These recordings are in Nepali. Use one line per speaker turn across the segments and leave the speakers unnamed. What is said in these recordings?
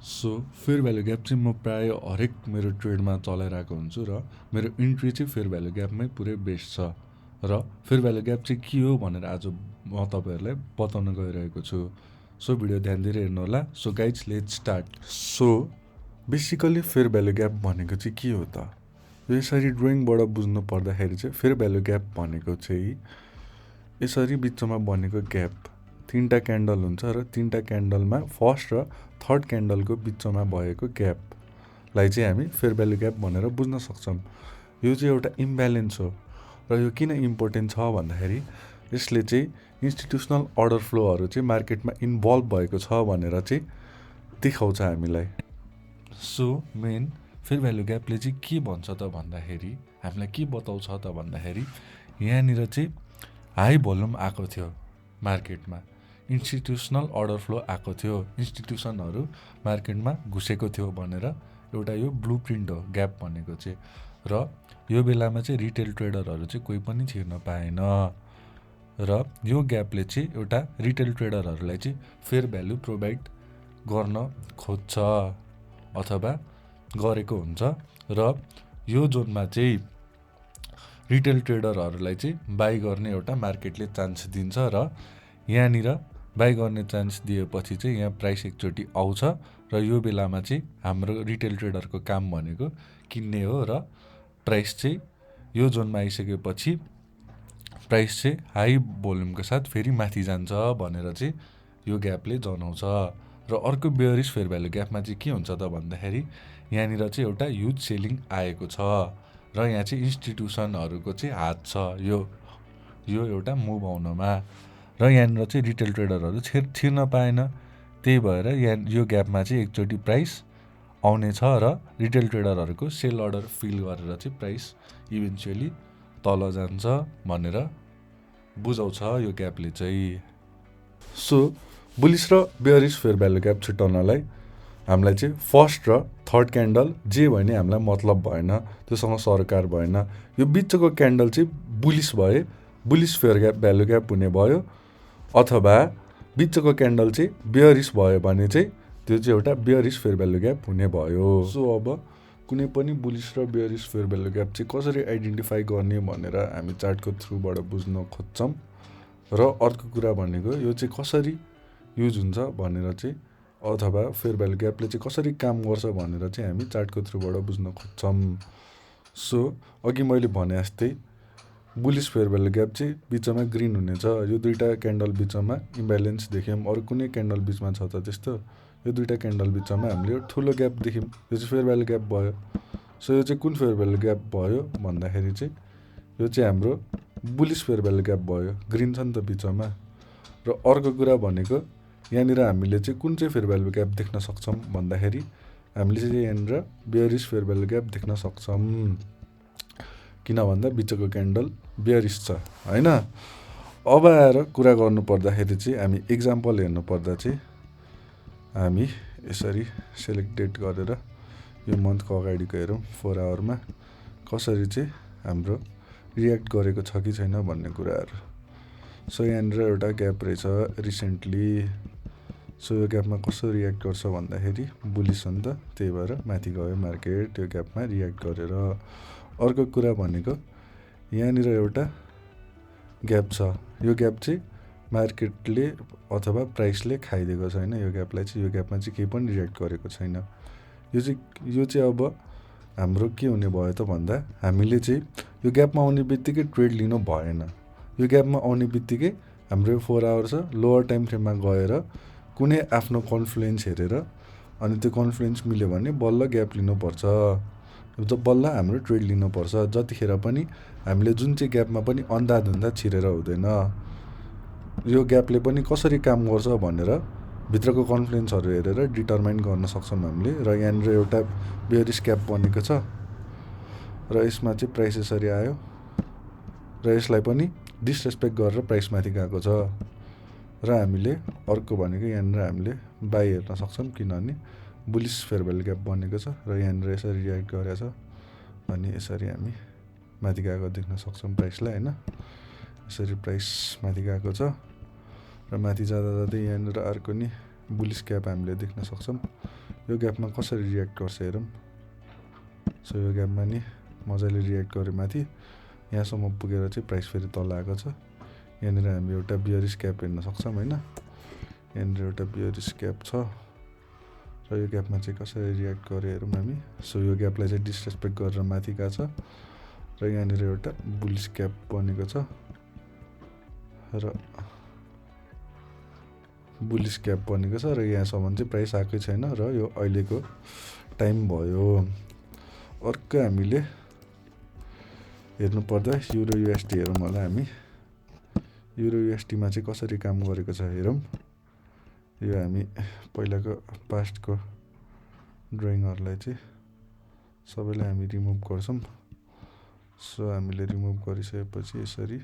सो फेयर भ्यालु ग्याप चाहिँ म प्राय हरेक मेरो ट्रेडमा चलाइरहेको हुन्छु र मेरो इन्ट्री चाहिँ फेयर भ्यालु ग्यापमै पुरै बेस्ड छ र फेयर भ्यालु ग्याप चाहिँ के हो भनेर आज म तपाईँहरूलाई बताउन गइरहेको छु। सो भिडियो ध्यान दिएर हेर्नु होला। So guys let's start. So basically fair value gap भनेको चाहिँ के हो त? यो यसरी ड्रइङबाट बुझ्नु पर्दाखेरि चाहिँ फेयर भ्यालु ग्याप भनेको चाहिँ यसरी बिचमा बनेको ग्याप, तीनटा क्यान्डल हुन्छ र तीनटा क्यान्डलमा फर्स्ट र थर्ड क्यान्डलको बिचमा भएको ग्यापलाई चाहिँ हामी फेयर भ्यालु ग्याप भनेर बुझ्न सक्छौँ। यो चाहिँ एउटा इम्ब्यालेन्स हो र यो किन इम्पोर्टेन्ट छ भन्दाखेरि यसले चाहिँ इन्स्टिट्युसनल अर्डर फ्लोहरू चाहिँ मार्केटमा इन्भल्भ भएको छ भनेर चाहिँ देखाउँछ हामीलाई। सो मेन फेयर भ्यालु ग्यापले चाहिँ के भन्छ त भन्दाखेरि, हामीलाई के बताउँछ त भन्दाखेरि, यहाँनिर चाहिँ हाई भोल्युम आएको थियो मार्केटमा, इन्स्टिट्युसनल अर्डर फ्लो आएको थियो, इन्स्टिट्युसनहरू मार्केटमा घुसेको थियो भनेर एउटा यो ब्लु प्रिन्ट हो ग्याप भनेको चाहिँ। र यो बेलामा चाहिँ रिटेल ट्रेडरहरू चाहिँ कोही पनि छिर्न पाएन र यो ग्यापले चाहिँ एउटा रिटेल ट्रेडरहरूलाई चाहिँ फेयर भ्यालु प्रोभाइड गर्न खोज्छ अथवा गरेको हुन्छ र यो जोनमा चाहिँ रिटेल ट्रेडरहरूलाई चाहिँ बाई गर्ने एउटा मार्केटले चान्स दिन्छ र यहाँनिर बाई गर्ने चान्स दिएपछि चाहिँ यहाँ प्राइस एकचोटि आउँछ र यो बेलामा चाहिँ हाम्रो रिटेल ट्रेडरको काम भनेको किन्ने हो र प्राइस चाहिँ यो जोनमा आइसकेपछि प्राइस चाहिँ हाई भोल्युमको साथ फेरि माथि जान्छ भनेर चाहिँ यो ग्यापले जनाउँछ। र अर्को बेयरिस फेयर भ्यालु ग्यापमा चाहिँ के हुन्छ त भन्दाखेरि यहाँनिर चाहिँ एउटा ह्युज सेलिङ आएको छ र यहाँ चाहिँ इन्स्टिट्युसनहरूको चाहिँ हात छ यो एउटा मुभ आउनमा र यहाँनिर चाहिँ रिटेल ट्रेडरहरू छिर्न पाएन। त्यही भएर यो ग्यापमा चाहिँ एकचोटि प्राइस आउने छ र रिटेल ट्रेडरहरूको सेल अर्डर फिल गरेर चाहिँ प्राइस इभेन्चुअली तल जान्छ भनेर बुझाउँछ यो ग्यापले चाहिँ। सो बुलिस र बेयरिस फेयर भ्यालु ग्याप छुट्याउनलाई हामीलाई चाहिँ फर्स्ट र थर्ड क्यान्डल जे भयो नि हामीलाई मतलब भएन, त्योसँग सरकार भएन। यो बिचको क्यान्डल चाहिँ बुलिस भए बुलिस फेयर भ्यालु ग्याप हुने भयो, अथवा बिचको क्यान्डल चाहिँ बेयरिस भयो भने चाहिँ त्यो चाहिँ एउटा बेयरिस फेयर भ्यालु ग्याप हुने भयो। सो अब कुनै पनि बुलिस र बेयरिस फेयर भ्यालु ग्याप चाहिँ कसरी आइडेन्टिफाई गर्ने भनेर हामी चार्टको थ्रुबाट बुझ्न खोज्छौँ र अर्को कुरा भनेको यो चाहिँ कसरी युज हुन्छ भनेर चाहिँ, अथवा फेयर भ्यालु ग्यापले चाहिँ कसरी काम गर्छ भनेर चाहिँ हामी चार्टको थ्रुबाट बुझ्न खोज्छौँ। सो अघि मैले भने जस्तै बुलिस फेयर भ्यालु ग्याप चाहिँ बिचमा ग्रिन हुनेछ। यो दुईवटा क्यान्डल बिचमा इम्ब्यालेन्स देख्यौँ, अरू कुनै क्यान्डल बिचमा छ त त्यस्तो? यो दुईवटा क्यान्डल बिचमा हामीले ठुलो ग्याप देख्यौँ, यो चाहिँ फेयर भ्यालु ग्याप भयो। सो यो चाहिँ कुन फेयर भ्यालु ग्याप भयो भन्दाखेरि चाहिँ यो चाहिँ हाम्रो बुलिस फेयर भ्यालु ग्याप भयो, ग्रिन छ नि त बिचमा। र अर्को कुरा भनेको यहाँनिर हामीले चाहिँ कुन चाहिँ फेयर भ्यालु ग्याप देख्न सक्छौँ भन्दाखेरि हामीले चाहिँ यहाँनिर बेयरिस फेयर भ्यालु ग्याप देख्न सक्छौँ, किन भन्दा बिचको क्यान्डल बेयरिस छ होइन। अब आएर कुरा गर्नु पर्दाखेरि चाहिँ हामी इक्जाम्पल हेर्नु पर्दा चाहिँ हामी यसरी सेलेक्ट डेट गरेर यो मन्थको अगाडिको हेरौँ 4 आवरमा कसरी चाहिँ हाम्रो रियाक्ट गरेको छ कि छैन भन्ने कुराहरू। सो यहाँनिर एउटा ग्याप रहेछ रिसेन्टली। सो यो ग्यापमा कसो रियाक्ट गर्छ भन्दाखेरि बुलिस हो नि त, त्यही भएर माथि गयो मार्केट यो ग्यापमा रियाक्ट गरेर। अर्को कुरा भनेको यहाँनिर एउटा ग्याप छ, यो ग्याप चाहिँ मार्केटले अथवा प्राइसले खाइदिएको छैन यो ग्यापलाई चाहिँ, यो ग्यापमा चाहिँ केही पनि रियाक्ट गरेको छैन। यो चाहिँ अब हाम्रो के हुने भयो त भन्दा हामीले चाहिँ यो ग्यापमा आउने बित्तिकै ट्रेड लिनु भएन। यो ग्यापमा आउने बित्तिकै हाम्रो 4 आवर्स लोवर टाइम फ्रेममा गएर कुनै आफ्नो कन्फ्लुएन्स हेरेर अनि त्यो कन्फ्लुएन्स मिल्यो भने बल्ल ग्याप लिनुपर्छ, बल्ल हाम्रो ट्रेड लिनुपर्छ। जतिखेर पनि हामीले जुन चाहिँ ग्यापमा पनि अन्धाधुन्दा छिरेर हुँदैन। यो ग्यापले पनि कसरी काम गर्छ भनेर भित्रको कन्फ्लुएन्सहरू हेरेर डिटर्माइन गर्न सक्छौँ हामीले। र यहाँनिर एउटा बेयरिस ग्याप बनेको छ र यसमा चाहिँ प्राइस यसरी आयो र यसलाई पनि डिसरेस्पेक्ट गरेर प्राइस माथि गएको छ र हामीले अर्को भनेको यहाँनिर हामीले बाई हेर्न सक्छौँ, किनभने बुलिस फेयर भ्यालु ग्याप बनेको छ र यहाँनिर यसरी रियाक्ट गरेको छ अनि यसरी हामी माथि गएको देख्न सक्छौँ प्राइसलाई होइन। यसरी प्राइस माथि गएको छ र माथि जाँदा जाँदै यहाँनिर अर्को नि बुलिस ग्याप हामीले देख्न सक्छौँ। यो ग्यापमा कसरी रियाक्ट गर्छ हेरौँ। सो यो ग्यापमा नि मजाले रियाक्ट गऱ्यो माथि, यहाँसम्म पुगेर चाहिँ प्राइस फेरि तल आएको छ। यहाँनिर हामी एउटा बियरिस क्याप हेर्न सक्छौँ होइन, यहाँनिर एउटा बियरिस क्याप छ र यो ग्यापमा चाहिँ कसरी रियाक्ट गर्यो हेरौँ हामी। सो यो ग्यापलाई चाहिँ डिसरेस्पेक्ट गरेर माथि गएको छ र यहाँनिर एउटा बुलिस क्याप बनेको छ र बुलिस क्याप बनेको छ र यहाँसम्म चाहिँ प्राइस आएकै छैन र यो अहिलेको टाइम भयो। अर्को हामीले हेर्नुपर्दा युरो युएसडी हेरौँ होला हामी। युरो युएसडीमा चाहिँ कसरी काम गरेको छ हेरौँ। यो हामी पहिलाको पास्टको ड्रइङहरूलाई चाहिँ सबैलाई हामी रिमुभ गर्छौँ। सो हामीले रिमुभ गरिसकेपछि यसरी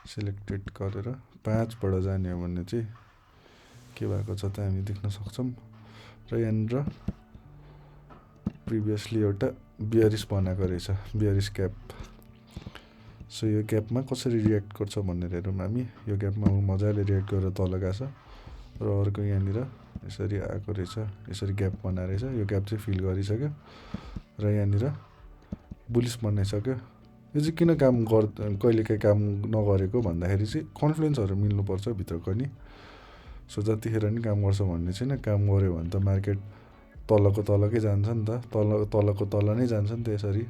सिलेक्टेड गरेर 5बाट जाने हो भने चाहिँ के भएको छ त हामी देख्न सक्छौँ। र यहाँनिर प्रिभियसली एउटा बियरिस बनाएको रहेछ, बियरिस क्याप। सो यो ग्यापमा कसरी रियाक्ट गर्छ भनेर हेरौँ हामी। यो ग्यापमा मजाले रियाक्ट गरेर तल गएको छ र अर्को यहाँनिर यसरी आएको रहेछ, यसरी ग्याप बनाएर रहेछ। यो ग्याप चाहिँ फिल गरिसक्यो र यहाँनिर बुलिस बनाइसक्यो। यो चाहिँ किन कहिलेकाहीँ काम नगरेको भन्दाखेरि चाहिँ कन्फ्लुएन्सहरू मिल्नुपर्छ भित्रको नि। सो जतिखेर नि काम गर्छ भन्ने छैन, काम गऱ्यो भने त मार्केट तलको तलकै जान्छ नि त, तलको तल नै जान्छ नि त। यसरी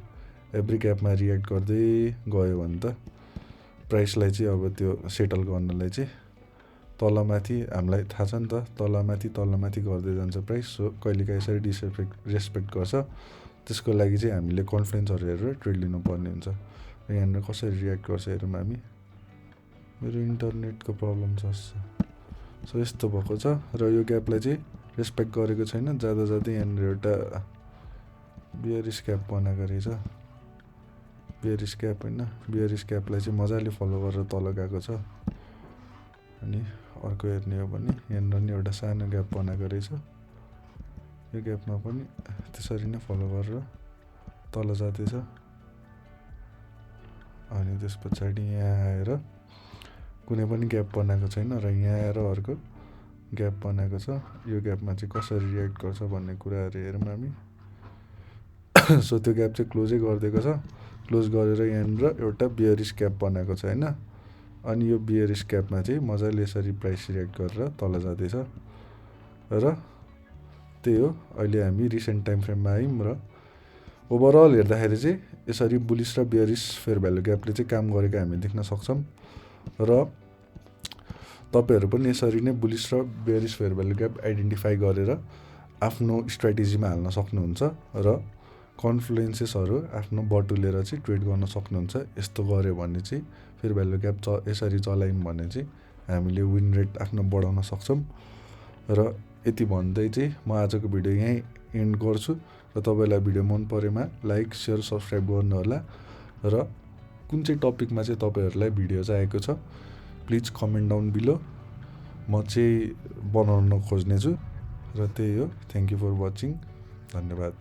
एभ्री ग्यापमा रियाक्ट गर्दै गयो भने त प्राइसलाई चाहिँ अब त्यो सेटल गर्नलाई चाहिँ तलमाथि हामीलाई थाहा छ नि त, तलमाथि गर्दै जान्छ प्राइस। सो कहिलेकाहीँ यसरी डिसरेस्पेक्ट गर्छ, त्यसको लागि चाहिँ हामीले कन्फ्लुएन्सहरू हेरेर ट्रेड लिनुपर्ने हुन्छ। र यहाँनिर कसरी रियाक्ट गर्छ हेरौँ हामी। मेरो इन्टरनेटको प्रब्लम छ। सो यस्तो भएको छ र यो ग्यापलाई चाहिँ रेस्पेक्ट गरेको छैन, जाँदा जाँदै यहाँनिर एउटा बियरिस क्याप बनाएको रहेछ। बियरिस क्याप होइन, बियरिस क्यापलाई चाहिँ मजाले फलो गरेर तल गएको छ। अनि अर्को हेर्ने हो भने यहाँनिर नि एउटा सानो ग्याप बनाएको रहेछ। यो ग्यापमा पनि त्यसरी नै फलो गरेर तल जाँदैछ। अनि त्यस पछाडि यहाँ आएर कुनै पनि ग्याप बनाएको छैन र यहाँ आएर अर्को ग्याप बनाएको छ। यो ग्यापमा चाहिँ कसरी रियाक्ट गर्छ भन्ने कुराहरू हेरौँ हामी। सो त्यो ग्याप चाहिँ क्लोजै गरिदिएको छ। क्लोज गरेर यहाँनिर एउटा बियरिस क्याप बनाएको छ होइन। अनि यो बियरिस क्यापमा चाहिँ मजाले यसरी प्राइस रियाक्ट गरेर तल जाँदैछ र त्यही हो। अहिले हामी रिसेन्ट टाइम फ्रेममा आयौँ र ओभरअल हेर्दाखेरि चाहिँ यसरी बुलिस र बियरिस फेयर भ्यालु ग्यापले चाहिँ काम गरेको हामी देख्न सक्छौँ। र तपाईँहरू पनि यसरी नै बुलिस र बियरिस फेयर भ्यालु ग्याप आइडेन्टिफाई गरेर आफ्नो स्ट्राटेजीमा हाल्न सक्नुहुन्छ र कन्फ्लुएन्सेसहरू आफ्नो बटुलेर चाहिँ ट्रेड गर्न सक्नुहुन्छ। यस्तो गऱ्यो भने चाहिँ फेयर भ्यालु ग्याप यसरी चलायौँ भने चाहिँ हामीले विन रेट आफ्नो बढाउन सक्छौँ। र यति भन्दै चाहिँ म आजको भिडियो यहीँ एन्ड गर्छु। र तपाईँलाई भिडियो मन परेमा लाइक, सेयर, सब्सक्राइब गर्नुहोला। र कुन चाहिँ टपिकमा चाहिँ तपाईँहरूलाई भिडियो चाहिएको छ प्लिज कमेन्ट डाउन बिलो, म चाहिँ बनाउन खोज्नेछु। र त्यही हो। Thank you for watching. धन्यवाद।